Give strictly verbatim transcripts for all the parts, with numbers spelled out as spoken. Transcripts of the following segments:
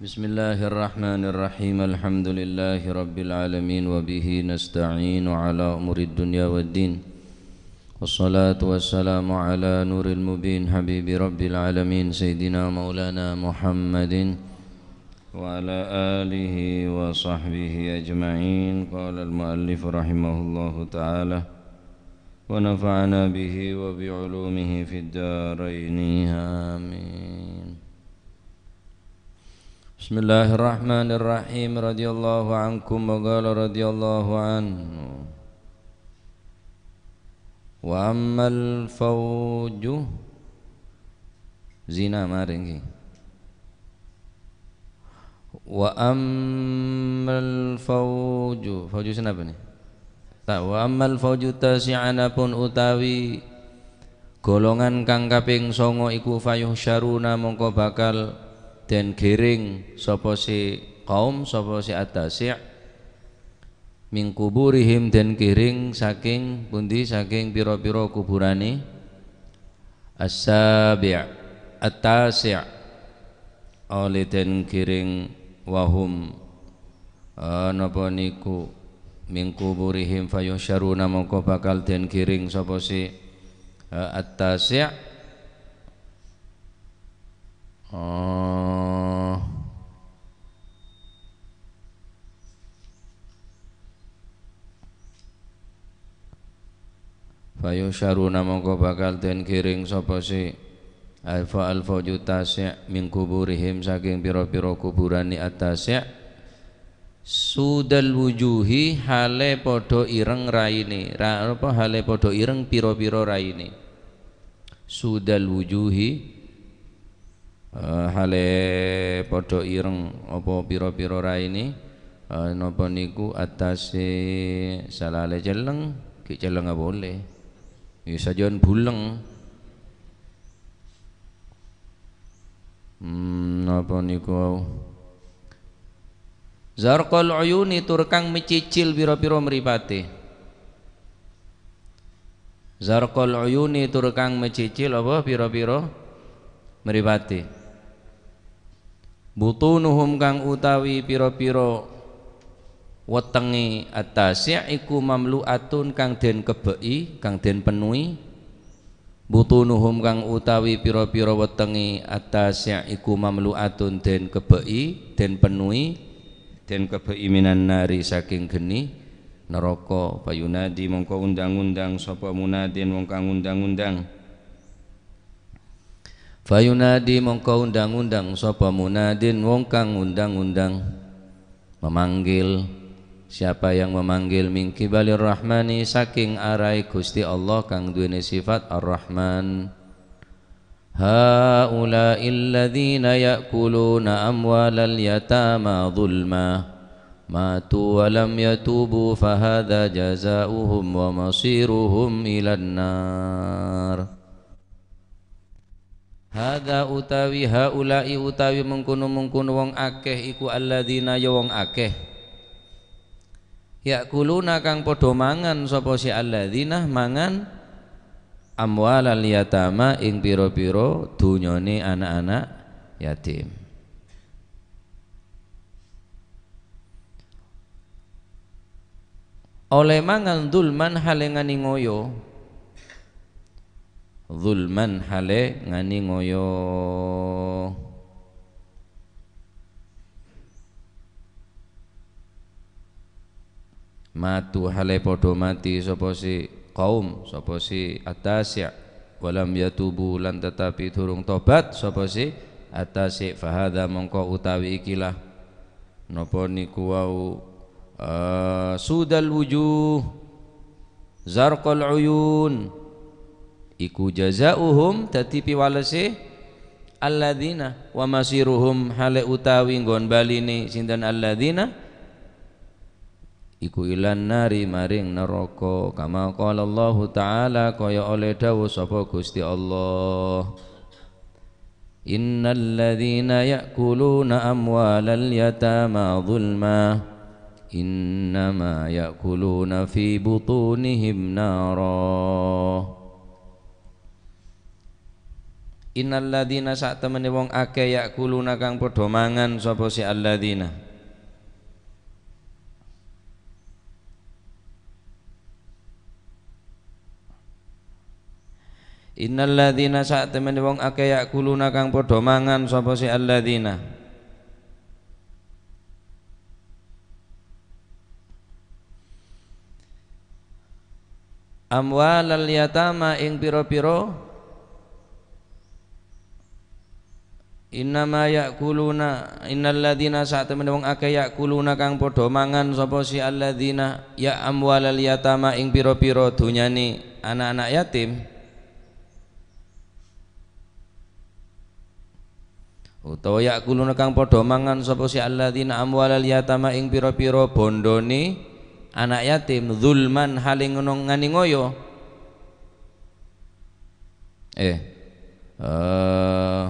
Bismillahirrahmanirrahim. Alhamdulillahirabbil alamin, wa bihi nasta'inu ala umurid dunya waddin. Wassalatu wassalamu ala nuril mubin, habibi rabbil alamin, sayyidina maulana Muhammadin, wa ala alihi wa sahbihi ajma'in. Qala al-muallif rahimahullahu ta'ala, wa nafa'ana bihi wa bi ulumihi fid daraini. Amin. Bismillahirrahmanirrahim. Radhiyallahu ankum wa qala radhiyallahu anhu. Wa ammal fauju zina mareng ki. Wa ammal fauju, fauju sè napa nè? Ta, wa ammal fauju tasi'a, anapun utawi golongan kang kaping songo iku, fayuhsyaruna, mongko bakal den giring sapa si kaum, sapa si at-tasi', min kuburihim, den giring saking pundi? Saking pira-pira kuburane. As-sabi', at-tasi', oleh den giring, wahum, eh, napa niku, min kuburihim fayuhsyaruna, mongko bakal den giring sapa si, eh, at-tasi'. Oh. Fayuhsyaruna, mongko bakal den giring sapa si, alfa, alfa juta si', min kuburihim, saking pira-pira kuburane at-tasi'. Sudal wujuhi, hale padha ireng raine. Ra-, apa, hale padha ireng pira-pira raine. Sudal wujuhi, eh, hale padha ireng apa pira-pira raine, eh, napa niku, at-tasi', salale celleng, gi' cellengnga pole. Ya, sajân buleng. Hmm, napa niku wau? Zarqal uyuni, tur kang macicil pira-pira mripate. Zarqal uyuni, tur kang macicil apa pira-pira mripate. Butunuhum, kang utawi pira-pira wetenge at-tasi' iku, mamlu'atun, kang den kebbhe'i, kang den penuhi. Butunuhum, kang utawi pira-pira wetenge at-tasi' iku, mamlu'atun, den kebbhe'i, den penuhi, den kebbhe'i, minan nari, saking geni neraka. Fayunadi, mongko undang-undang sapa munadin, wong kang undang-undang. Fayunadi, mongko undang-undang sapa munadin, wong kang undang-undang. Memanggil. Siapa yang memanggil? Min qibalir Rahmani, saking arahe Gusti Allah kang duwene sifat Ar-Rahman. Haula'il ladzina ya'kuluna amwalal yatama dzulma, matu wa lam yatubu, fahadza jazauhum wa masiruhum ilan nar. Hadza utawi haula'i utawi mengkono-mengkono wong akeh iku, alladzina, ya wong akeh, ya'kuluna, kang padha mangan sapa si alladzina, mangan, amwalal yatama, ing pira-pira dunyane ana'-ana' yatim. Olle mangan dzulman hale ngani ngoyo. Dzulman hale ngani ngoyo. Matu hale padha mati sapa si kaum, sapa si at-tasi', wa lam yatubu, lan tetapi durung tobat sapa si at-tasi', fahadza, mongko utawi ikilah, napa niku wau, eh, sudal wujuh, zarqal uyun, iku jazauhum, dadi piwalese, alladzina, wa masiruhum, hale utawi nggon baline sinten alladzina, iku ilan nari, maring neraka. Kama qala Allahu Ta'ala, kaya oleh dawuh sapa Gusti Allah, "Innal ladzina ya'kuluna amwalal yatama dzulma, innama ya'kuluna fi butunihim nara." Innalladzina, satemene wong akeh, ya'kuluna, kang padha mangan sapa si alladzina. Innalladzina, satemene wong akeh, ya'kuluna, kang padha mangan sapa si alladzina. Amwalal yatama, ing pira-pira. Innama ya'kuluna, innalladzina, satemene wong akeh, ya'kuluna, kang padha mangan sapa si alladzina, ya amwalal yatama, ing pira-pira dunyane ana'-ana' yatim. Utawa ya'kuluna, kang padha mangan sapa si alladzina amwalal yatama, ing pira-pira bondone ana' yatim, zulman, hale ngono nganingaya. Eh. Eh,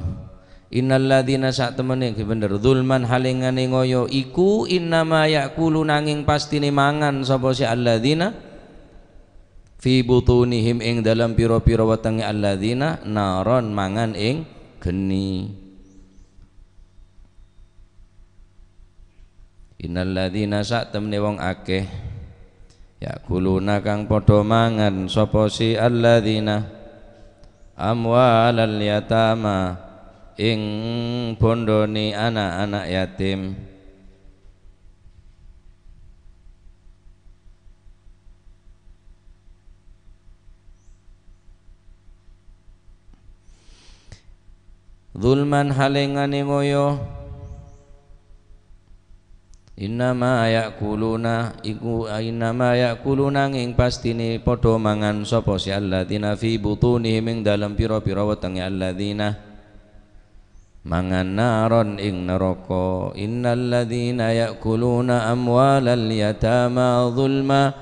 innalladzina, satemene, ghi bener, zulman, hale nganingaya, iku innama ya'kulu, nanging pastine mangan sapa si alladzina, fi butunihim, ing dalem pira-pira wetenge alladzina, naron, mangan ing geni. Innalladzina, satemene wong akeh, ya'kuluna, kang padha mangan sapa si alladzina, amwalal yatama, ing bondone ana'-ana' yatim. Zulman, hale nganingaya. Innama ya'kuluna, iku, innama ya'kuluna, nanging pastine padha mangan sapa si alladzina fi butunihim, ing dalem pira-pira wetenge alladzina. Mangan naron ing naraka. Innalladzina ya'kuluna amwalal yatama zulma,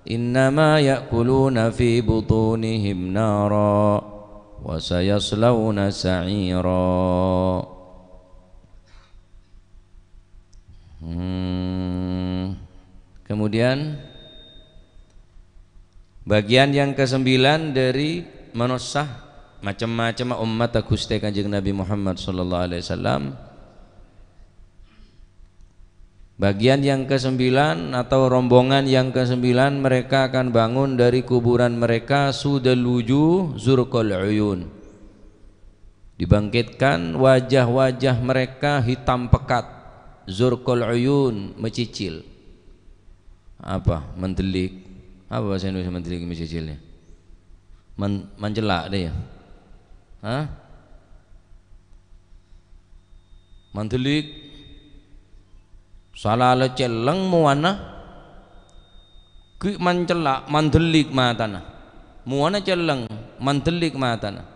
innama ya'kuluna fi butunihim nara, wa sayaslauna sa'ira. Hmm. Kemudian, bagian yang kesembilan dari manossa, macam-macam umat Guste Kanjeng Nabi Muhammad sallallahu alaihi wasallam. Bagian yang kesembilan atau rombongan yang kesembilan, mereka akan bangun dari kuburan mereka sudal wujuh zurqal uyun. Dibangkitkan, wajah-wajah mereka hitam pekat, zurqal uyun, mecicil. Apa? Mendelik. Apa bahasa Indonesia mendelik, mecicil, ya? Men-, mencelak deh, ya? Hah? Mendelik. Salala celleng mowana. Ghi' mencelak, mendelik matana. Mowana celleng, mendelik matana.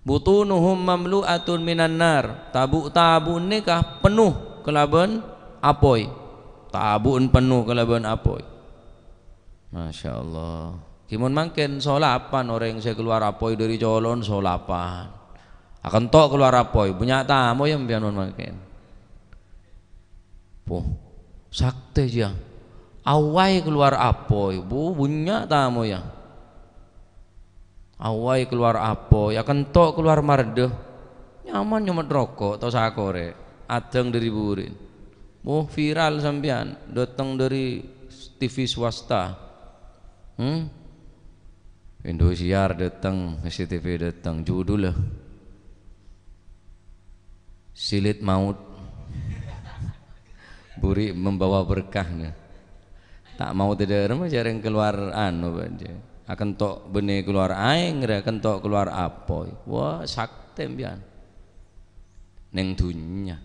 Butunuhum mamlu'atun minan nar. Tabu'-tabu' neka penuh kalaban apoy. Tabu'en penuh kalaban apoy. Masya Allah. Ghi' mon mangken solapan oreng se keluar apoy dari colon, solapan. Akan tok keluar apoy, banyak tamu ya mbiyan mon mangken. Poh, sakte, ya. Awai keluar apoy, bu, banyak tamu, ya. Awai keluar apoy, akan tok keluar marde. Nyaman nyomet rokok, tao sakore. Adang dari burin. Poh, viral sampeyan, datang dari T V swasta. Hmm? Indosiar datang, S C T V datang, judulnya Silit Maut. Buri membawa berkah, nah. Ta' mau tidak remeh jarang keluar anu, Pak. Akan tok bene keluar aeng, akan tok keluar apoy. Wah, sakte mbiyan. Neng dunya.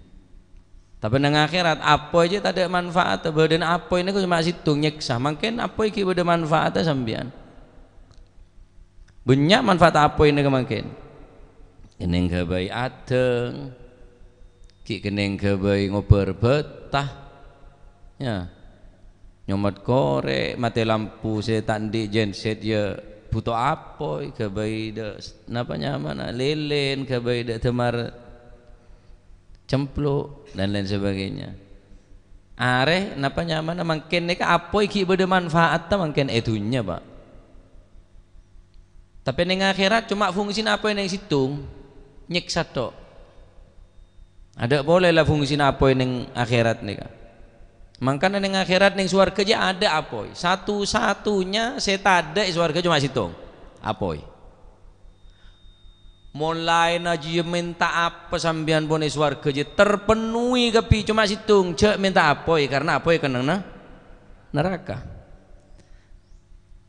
Tapi neng akhirat, apoy aja tadha manfaat. Badan apoy ini cuma situ nyeksa. Mangken apoy ki bada manfaat sampeyan. Banyak manfaat apoy ini mangken. Keneng gabai adeng. Ki keneng gabai ngobar betah. Ya. Nyomet korek, mate lampu se ta' andi' genset ya buto apoy, gabai da, napa nyamana, lilin, gabai da damar cempluk, dan lain sebagainya. Are, napa nyamana, mangken neka apoy gi' bada manfaat ta mangken e dunya, Pak. Tapè neng akhèrat coma fungsina apoy neng sèttong, nyèksa tok. Adâ' polè la fungsina apoy neng akhèrat nèka. Mangkana neng akhèrat neng sowarghâ jiyâ adâ' apoy. Satu-satunya sè tadâ' è sowarghâ coma sèttong, apoy. Mon laènna jiyâ mènta apa sampèyan pon è sowarghâ jiyâ terpenuhi kabbhi, coma sèttong, jhâ' mènta apoy, karna apoy kennengnganna naraka.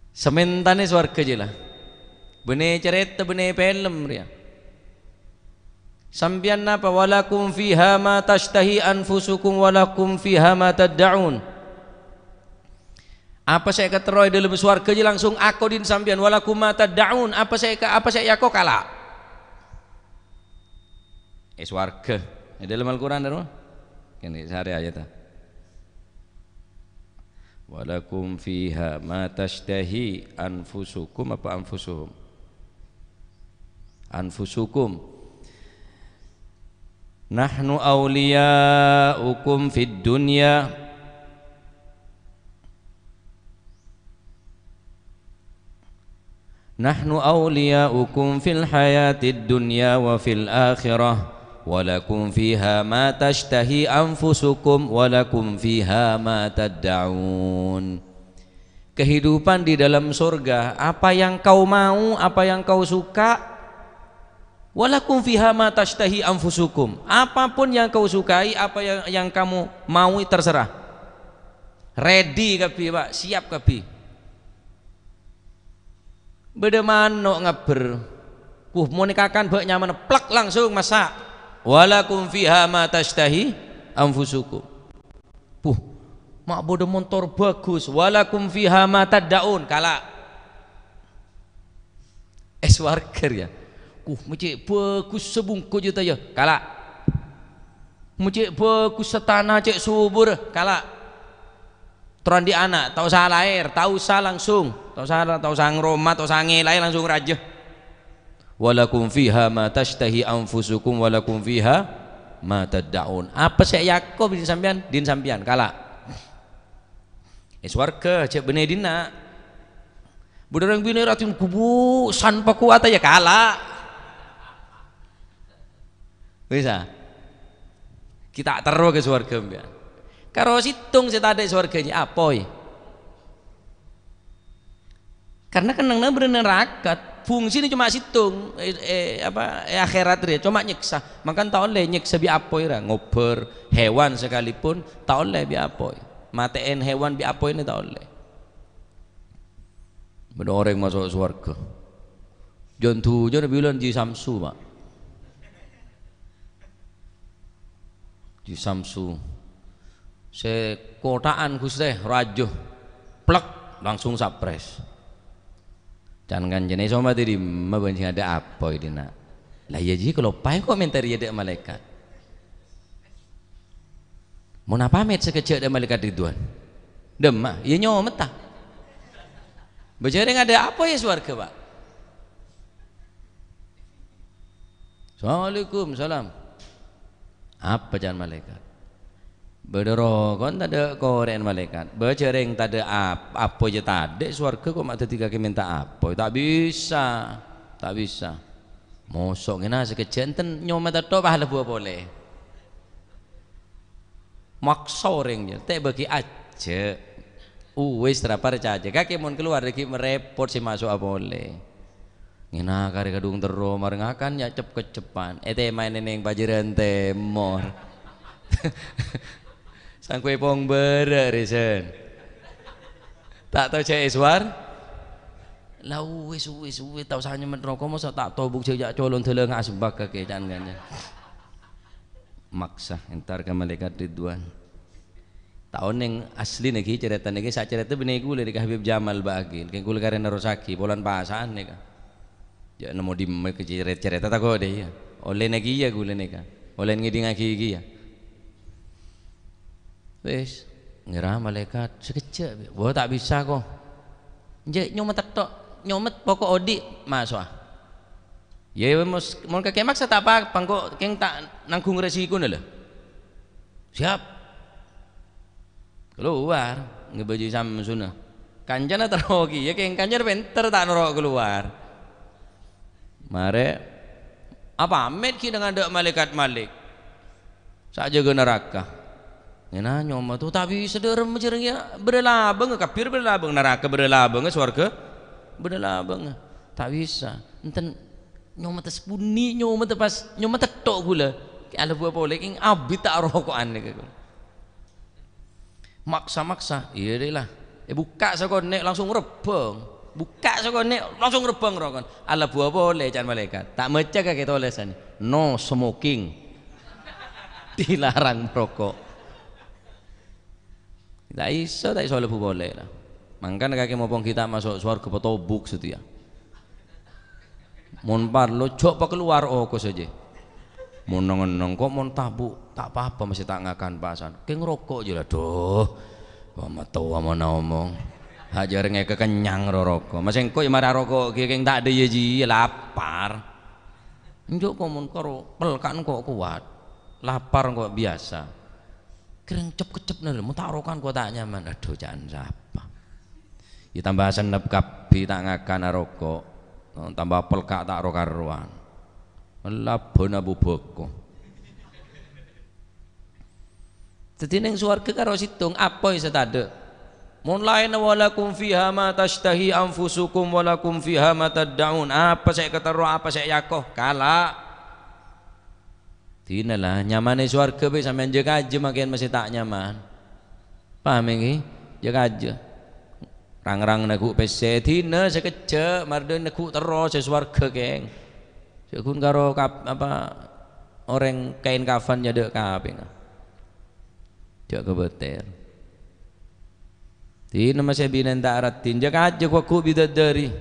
Samèntana è sowarghâ jiyâ la. Bânnè carèta, bânnè film rèya. Sampèyan napa? "Walakum fiha ma tashtahi anfusukum walakum fiha ma tadda'un." Apa sè èkaterro è dâlem sowarghâ jiyâ langsung ako dhin sampèyan, "Walakum ma tadda'un." Apa sè èka-, apa sè èako kala'. È sowarghâ. È dâlem Al-Qur'an, dâ' roma? Kènè' sarè ayat, ah. "Walakum fiha ma tashtahi anfusukum," apa anfusuhum? Anfusukum. "Nahnu awliya'ukum fid dunya." "Nahnu awliya'ukum fil hayatid dunya wa fil akhirah, wa lakum fiha ma tashtahi anfusukum, wa lakum fiha ma tadda'un." Kehidupan di dalam surga, apa yang kau mau, apa yang kau suka, "Wa lakum fiha ma tashtahi anfusukum." Apapun yang kau sukai, apa yang, yang kamu maui, terserah. Ready kabbhi, Pak, siap kabbhi. Bâdâ mano' ngabbher. Wuh, mon èkakan bâ' nyamana, plek, langsung massa'. "Wa lakum fiha ma tashtahi anfusukum." Wuh, ma' bâdâ montor bhâghus. "Wa lakum fiha ma tadda'un." Kala'. È sowarghâ rèya. Wuh, ma' cè' bhâghussa bungko jiyâ, yâ. Kala'. Ma' cè' bhâghussa tana, cè' subur. Kala'. Terro andi' ana', ta' osa lahèr, ta' osa langsung, ta' osa, ta' osa ngroma, ta' osa ngèlaè, langsung rajâ. "Wa lakum fiha ma tashtahi anfusukum wa lakum fiha ma tadda'un." Apa sè èako dhin sampèyan? Dhin sampèyan, kala'. È sowarghâ, jhâ' bânnè dhinna'. Bâdâ orèng binè' raddhin ghubusan pakowatta, yâ kala'. Bisa. Kita terro ka sowarghâ, sampèyan. Karo sèttong sè tadâ' è sowarghâ jiyâ, apoy. Karna kennengnganna bâdâ naraka, fungsina coma sèttong, è, è, apa, è akhèrat rèya, coma nyèksa. Mangkana ta' ollè nyèksa bi' apoy ra, ngobbhâr hèwan sakalèpon, ta' ollè bi' apoy. Matè'è hèwan bi' apoy nè ta' ollè. Bâdâ orèng maso' sowarghâ. Jhân dhujhâna bilân Ji Samsu, Pak. Ji Samsu. Sè kotha'an, Ghustè, rajâ. Plek, langsung saprès. Can-kancana, "Èso matè dimma bân sè adâ' apoy dhinna'?" "Lah iyâ, Ji, kaloppaè engko' mènta rèya dâ' malaèkat." Mon apamèt sakejjhâ' dâ' Malaèkat Ridwan. Dâmma, iyâ nyometta. Bâjârèng adâ' apoy è sowarghâ, Pak? "Assalamualaikum." "Salam." "Apa?" ca'na malaèkat. "Bâdâ rokon tadâ' korè'na, Malaèkat? Bâjârèng tadâ' ap-, apoy jiyâ tadâ' è sowarghâ, kok ma' dhâddhi kakè mènta apoy? Ta' bisa. Ta' bisa." Moso' ngèna sakejjhâ' enten nyometta tok, pas lebbuwâ polè. Maksa orèng, jâ, "Ta' èbâgi ajjhâ'." Uwis, ta' parcajâ. Kakè mon kalowar ghi' marèpot sè maso'a polè. Ngèna karè kadhung terro marè ngakan, ya' cep-keccepan. Ètèmaè nèng pajhârân tèmor. Sangkoè pong bârâ' rèsèn. Ta' tao jâ' è sowar. La uwis, uwis, uwis, tao sanyem roko, masa ta' tobuk jâ' ya' colong dâlângnga asbak kakè, ca'na kanca. Maksa entar ka Malaèkat Ridwan. Ta' onèng asli nèka carèta nèka, sacarèta bânnè kaulâ nèka Habib Jamal bâ'âghi. Kèng kaulâ karè nerrossaghi, polana pasa'an nèka. Jâ' nemmo dimma kè carè-, carèta tako' dâ' iyâ. Ollè nèka iyâ kaulâ nèka. Ollè ngèdingngaghi kèya. Wis, ngèra malaèkat, "Sakejjhâ', Bi'." "Wah, ta' bisa, ko." "Jâ' nyomet tok, nyomet poko' odi', maso'a." "Iyâ, mos-, mon kakè maksa ta' pa-, pa engko' kèng ta' nangghung resikonya, lho." Siap. Kalowar, ngabâjâ Samsuna. Kancana terro kèya, kèng kancana pènter ta' noro' kalowar. Marè, apamèt ghi' neng adâ' malaèkat Malik. Sè ajâgâ naraka. Ngèna nyoma to ta' bisa dâremma jârèya bâdâ labângnga, kabbhi bâdâ labângnga, naraka bâdâ labângnga, sowarghâ bâdâ labângnga. Ta' bisa. Enten nyoma ta' sabunyi, nyoma ta' pas, nyoma ta' tho' ghulâ. Alabhuwâ polè kèng abit ta' roko'an nèka. Maksa-maksa, iyâ dhi la. È, bukka' sakonè' langsung rebbhâng. Bukka' sakonè' langsung rebbhâng rokon. Alabhuwâ polè can malaèkat. Ta' maca kakè tolèsanna. No smoking. Dilarang merokok. Ta' iso, ta' iso alabhu polè la. Mangkana kakè mopong ghi' ta' maso' sowarghâ patobuk satèya. Mon parlo, jhâ' pakalowar oko sajâ. Mon neng-enneng, ko' mon tabu', ta' pa-apa, masè ta' ngakan pasan. Kèng roko' jâ la, dhu. Wa matowa mon omong. Ha' jârèng èkakennyang ro roko'. Masè engko' jâ mara roko' ghi' kèng ta' dâjâ jiyâ, lapar. Enjâ' ko' mon karo pelka'an ko' kowat. Lapar ko' biyasa. Kèrèng cep-kecep nèr, mon ta' roko'an ko' ta' nyaman. Adhu, ca'na sapa? Yâ tamba sennep kabbhi ta' ngakan aroko', tamba pelka' ta' ro-karowan. Labâna bubâko. Dhâddhi neng sowarghâ karo sèttong, apoy sè tadâ'. Mon laènna, "Wa lakum fiha ma tasytahi anfusukum wa lakum fiha ma tadda'un." Apa sè èkaterro, apa sè èako? Kala'. Dinah la, nyamanna sowarghâ bhâi sampèyan jâ-kajâ makèn masè ta' nyaman. Paham ènggi? Jâ-kajâ. Rang-rang neggu' pèssè, dinah sakejjhâ', mardhâ neggu' terros è sowarghâ, kèng. Sè ghun karo kap-, apa, orèng kaèn kafan nyadâ' kapèngnga. Jâ' kabâter. Dinah masè binèna ta' raddhin, jâ-kajâ ghu-lagghu' bidadari.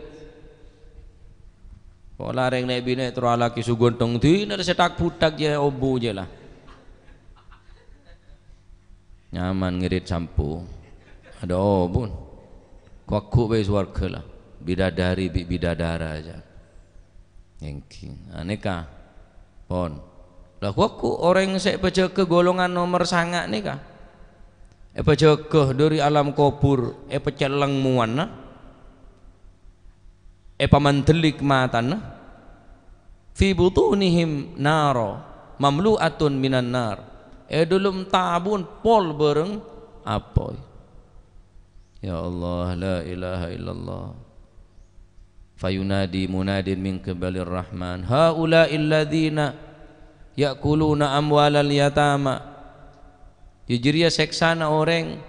Pola rèng nè'-binè' terro alakè sè ghântheng, dinah sè thak-bhuthak jâ obu jâ la. Nyaman ngèrèt sampo. Adâ obu. Ghu-lagghu' bhâi sowarghâ la. Bidadari bi' bidadara jâ. Ènggi. Nah, nèka. Pon. La ghu-lagghu' orèng sè èpajâgâ golongan nomer sanga' nèka. Èpajâgâ dâri alam kobhur, èpacelleng mowana, èpamandellik matana. Fi butunihim naro, mamlu'atun minan nar. È dâlem tabu'na pol bârâng apoy. Ya Allah, la ilaha illallah. Fayunadi munadin min qibalir Rahman, "Haula'il ladzina ya'kuluna amwalal yatama." Yâ jârèya sèksana orèng,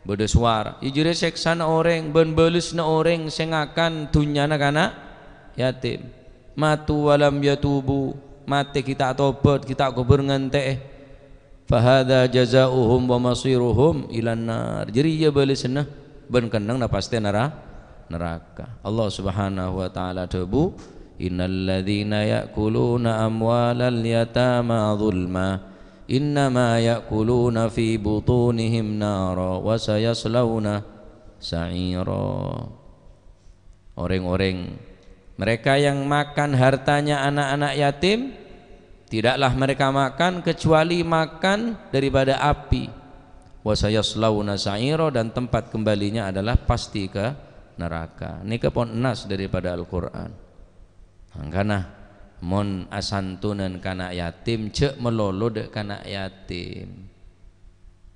bâdâ sowara. Yâ jârèya sèksana orèng bân bâlessâ orèng sè ngakan dhunnyana kana' yatim. Matu walam yatubu, matè ghi' ta' tobhât, ghi' ta' kobhur ngantè'è. "Fahadza jaza'uhum wa masiruhum ilan nar." Jârèya bâlessâna bân kennengnganna pastè nara-, naraka. Allah Subhanahu wa Ta'ala adhâbu, "Innal ladzina ya'kuluna amwalal yatama dzulma, innama ya'kuluna fi butunihim nara wa sayaslauna sa'ira." Orèng-orèng, mereka yang makan hartanya anak-anak yatim, tidaklah mereka makan kecuali makan daripada api. "Wa sayaslauna sa'ira," dan tempat kembalinya adalah pasti ke neraka. Nèka pon nas daripada Al-Qur'an. Mangkana, mon asantonan kana' yatim, jâ' malolo dâ' kana' yatim.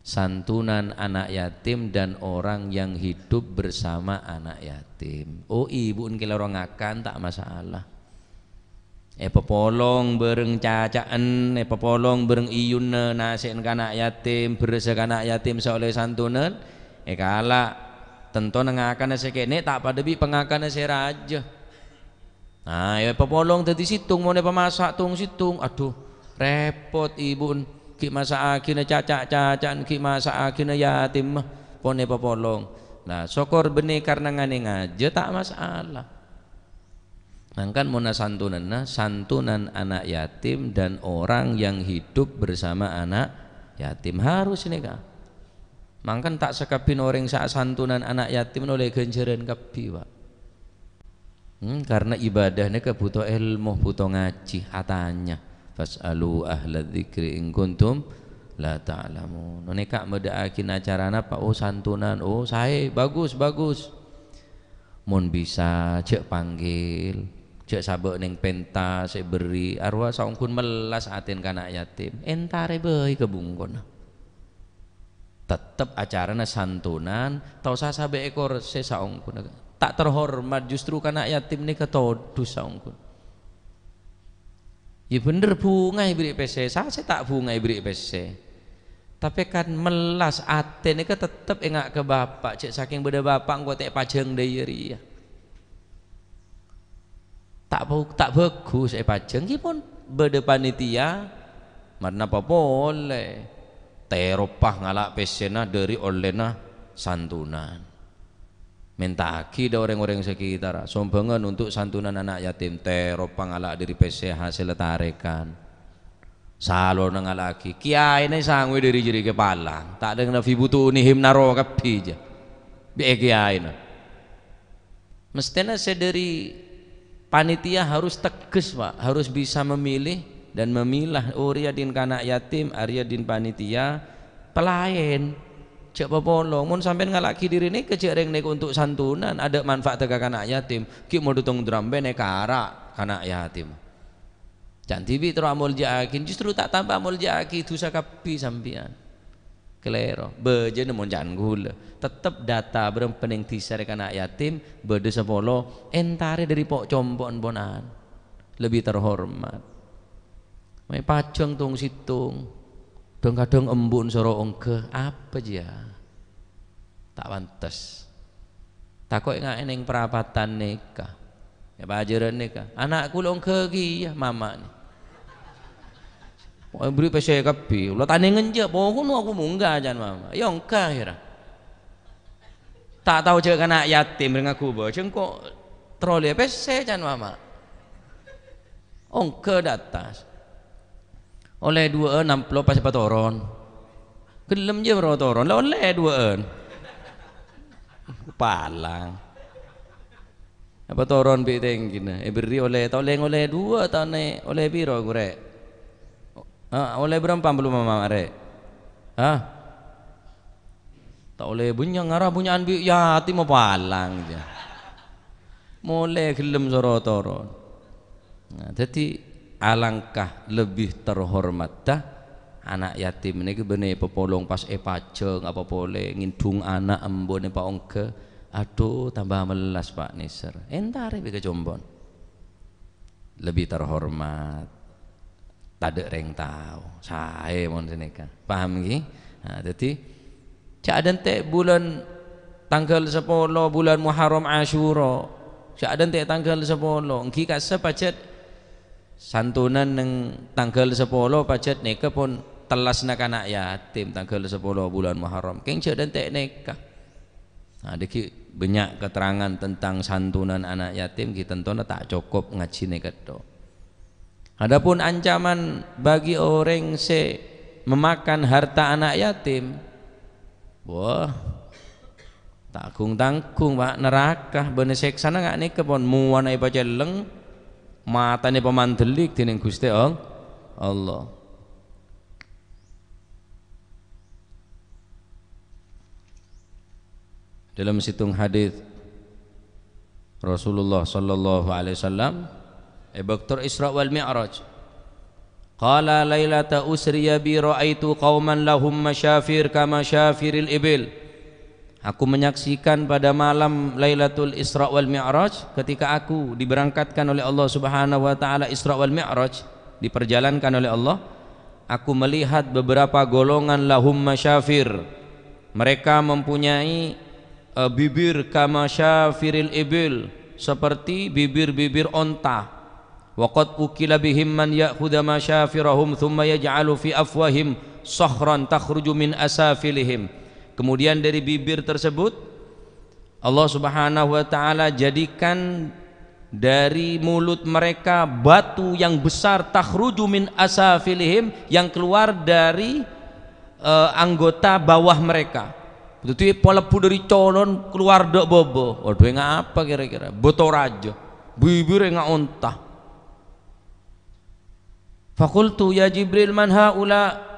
Santunan anak yatim dan orang yang hidup bersama anak yatim. Oh, ibu'en kèlèro ngakan, ta' masalah. Èpapolong bâreng caca'en, èpapolong bâreng iyunna nasè'en kana' yatim, bherrâssa kana' yatim sè ollè santunan, èkala'. Tantona ngakana sè kènè' ta' padâ bi' pangakana sè rajâ. Nah, èpapolong dhâddhi sèttong, mon èpamasa' tong sèttong, adhu, rèpot ibu'en. Ghi' masa'aghina caca'-caca'an, ghi' masa'aghina yatimma, pon èpapolong. Nah, sokor bânnè karna nganè ngajâ, ta' masalah. Mangkana mon asantunanna, santunan anak yatim dan orang yang hidup bersama anak yatim. Harus nèka. Mangkana ta' sakabbhina orèng sè asantunan anak yatim ollè ghânjhârân kabbhi, Pak. Hmm, karna ibadah nèka bhuto èlmo, bhuto ngajhi, atanya. "Fas'alu ahla dzikri in kuntum la ta'lamun." Nèka madâ'aghina acara napa? Oh, santunan. Oh, saè, bagus, bagus. Mon bisa, jâ' panggil. Jhâ' sabâ' neng pènta sè èberri', arowa saongghun mellas atèna ka ana' yatim, èntarè bhâi ka bungkona. Tettep acarana santunan, ta' osa sabâ' è korsè saongghuna. Ta' terhormat, justru ka ana' yatim nèka todus saongghun. Iyâ bhender, bhunga èberri' pèssè, sapa sè ta' bhunga èberri' pèssè. Tapè kan mellas atè nèka tettep enga' ka bapa', jhâ' sakèng bâdâ bapa' engko' ta' èpajâng dâ' iyâ rèya. Ta' bhâ-, ta' bhâghus èpajâng, ghi pon bâdâ panitia, marè napa polè, tèropa ngala' pèssèna dâri ollèna santunan. Mènta'aghi dâ' rèng-orèng sakitarra, sombhângan untuk santunan ana' yatim, tèropa ngala' dâri pèssè hasèlla tarèkan. Salona ngala'aghi, kèyaèna èsangoè dâri jârèya kèpalang, ta' dengna fi butunihim naro kabbhi jâ. Bi' è kèyaèna. Mestèna sè dâri panitia harus tegas, Pak, harus bisa memilih dan memilah, "Oh, rèya dhin ka ana' yatim, arèya dhin panitia, pelayan, jhâ' papolong." Mon sampèyan ngala'aghi dâri nèka jhâ' rèng nèka untuk santunan, adâ' manfaat ka ana' yatim, ghi' modhu tong-dramben èkara' ka ana' yatim. Can dhibi' terro amolja'aghi, justru ta' tamba amolja'aghi, dhusa kabbhi sampèyan. Kalèro, bâjâna mon can ghulâ. Tettep data bârâmpa neng dhisa rè ka ana' yatim, bâdâ sapolo, èntarè dâri po', compo'en ponan. Lebbi terhormat. Mè' pajâng tong-sèttong. Dhâng-kadhâng embu'en soro ongghâ, apa jiyâ? Ta' pantes. Tako' ènga' neng parapatan nèka. È pajhârân nèka. Ana' kaulâ ongghâ kèya, mama nè. Pokokna bâri' pèssè kabbhi. Kaulâ tanè ngenjâ', pokokna aku mongghâ, can mama. Iyâ ongghâ, akhèrra. Ta' tao jhâ' ka ana' yatim rèng aghubâ, jhâ' engko' terro lè pèssè, can mama. Ongghâ dâ' attas. Ollè duwâ'ân amplop pas èpatoron. Ghellem jâ' bârâ toron, la ollè duwâ'ân. Palang. Èpatoron bi' tèngghina, èberri' ollè, ta' ollè ngolè duwâ', ta' ollè, ollè piro, Ghu, rè'? Ha, ollè bârâmpa amplop mama, rè'? Ha? Ta' ollè bânnya', ngara bânnya'an bi' yatim apa alang, jâ. Molè ghellem soro toron. Nah, dhâddhi alangkah lebbi terhormatta ana' yatim nèka bânnè èpapolong pas èpajâng apa polè, ngèndhung ana' embu'en èpaongghâ. Adhu, tamba mellas, Pak, nèser. Èntarè bi' ka compo'en. Lebbi terhormat. Tadâ' rèng tao. Saè mon sanèka. Paham, ghi? Nah, dhâddhi, jhâ' adântè' bulân tangghâl sapolo, bulân Muharram, Asyura. Jhâ' adântè' tangghâl sapolo. Èngghi kassa' pajhât santunan neng tangghâl sapolo, pajhât nèka pon tellasna ka ana' yatim, tangghâl sapolo bulân Muharram. Kèng jhâ' adântè' nèka. Nah, dhâggi' bânnya' keterangan tentang santunan ana' yatim, ghi tantona ta' cokop ngajhina kètto. Adapun ancaman bagi orèng sè memakan harta ana' yatim, wah, ta' gung-tanggung, Pak, neraka, bânnè sèksana nga' nèka pon, mowana èpacelleng, matana èpamandellik dhinèng Ghustè All-, Allah. Dalam sèttong hadits Rasulullah sallallahu alaihi wasallam è bâkto Isra wal Mi'raj, qala, "Lailata usriya bi ra'aitu qauman lahum masyafir ka masyafiril ibil." Aku menyaksikan pada malam Lailatul Isra wal Mi'raj, ketika aku diberangkatkan oleh Allah Subhanahu wa Ta'ala, Isra wal Mi'raj, diperjalankan oleh Allah, aku melihat beberapa golongan lahum masyafir. Mereka mempunyai, eh, bibir kama syafiril ibil, seperti bibir-bibir onta. Wa qad ukila bihim man ya'khudha masyafirahum thumma yaj'alu fi afwahim sakhran takhruju min asafilihim. Kemudian dari bibir tersebut, Allah Subhanahu wa Ta'ala jadikan dari mulut mereka batu yang besar, takhruju min asafilihim, yang keluar dari, eh, anggota bawah mereka. Dhâddhi, palebbhu dâri colon, keluar dâ' bâbâ. Waduh, enga' apa kira-kira? Bâto rajâ. Bibir enga' onta. Faqultu, "Ya Jibril, man haula?"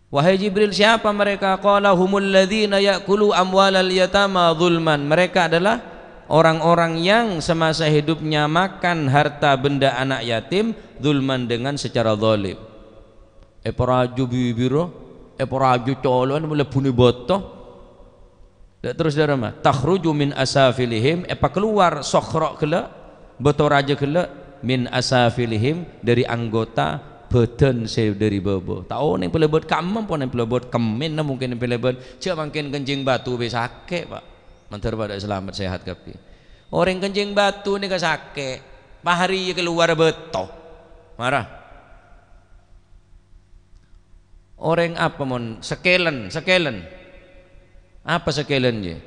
Wahai Jibril, siapa mereka? Qala, "Humul ladzina ya'kulu amwalal yatama zulman." Mereka adalah Orang-orang yang semasa hidupnya makan harta benda anak yatim zulman, dengan secara zalim. Èparajâ bibirra, èparajâ colo'an, mlebbunnè bâto. Dâ-, terros dârâmma, "Takhruju min asafilihim," èpakalowar sokhro' ghellâ', bâto rajâ ghellâ', "min asafilihim," dâri anggota bhâdhân sè dâri bâbâ. Ta' onèng palèbât kamma, pon palèbât kemmènna, mungkin palèbât jhâ' mangkèn kencing batu bhâi sakè', Pak. Mandhâr padâ salamet sehat kabbhi. Orèng kencing batu nèka sakè', pahariyâ kalowar bâto. Mara. Orèng apa mon sekelen, sekelen. Apa sekelen, yâ?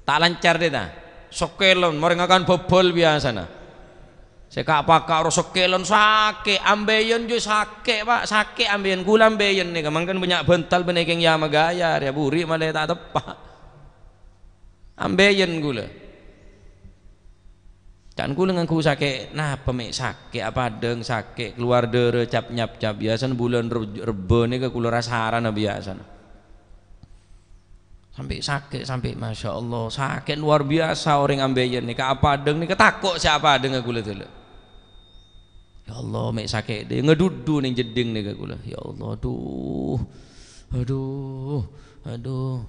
Ta' lancar dâ' ta'? Sekelen, orèng ngakan bhâbhâl biyasana. Sè ka'-paka' ro sekelen sakè', ambèyan jâ sakè', Pak, sakè' ambèyan. Ghulâ ambèyan nèka, mangkèn bânnya' bhântal bânnè kèng yâ magaya, rèya buri' malè ta' teppa'. Ambèyan ghulâ. Can ghulâ ngangghu sakè', napa mè' sakè', apadâng sakè', kalowar dârâ cap-nyap cap, biyasana bulân Reb-, Rebbâ nèka ghulâ ra-sarana biyasana. Sampè' sakè', sampè', masya Allah, sakè' luar biasa orèng ambèyan nèka, apadâng nèka tako' sè apadângnga ghulâ dâlâ. Ya Allah, mè' sakè' dâ-, ngadudhu neng jeddhing nèka ghulâ. Ya Allah, aduh. Aduh. Aduh.